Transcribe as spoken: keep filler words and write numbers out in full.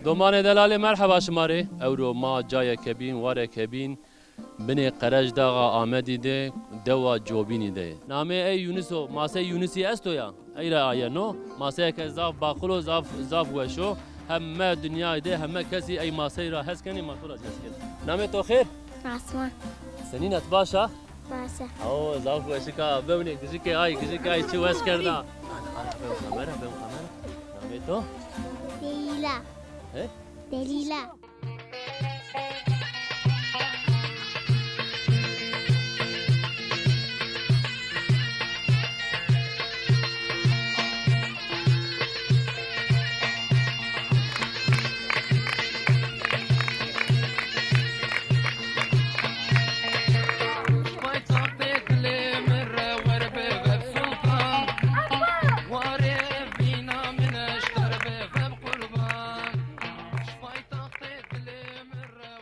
Domanê delalê, merheba şima rê. Ewro ma cayeke bîn, wareke bîn, binê Qerecdaxa Amedî de, dewa Cobînî de. Namê ey Yunus o, masey Yunusî esto ya? Ey ra aye no. Maseyeke zaf baqil o, zaf, zaf weş o. Heme dinyayê de, heme kesî ey masey ra hes kenê, ma to ra zî hes kenê. Namê to xêr? Asma. Senîn a, ti baş a? Baş a. O, zaf weşik a. Bewnê, gijikê ay, gijikê ay çi weş kerda. Ana, ana, bew kamera, bew kamera. Namê to? Delîla. He? Delîla.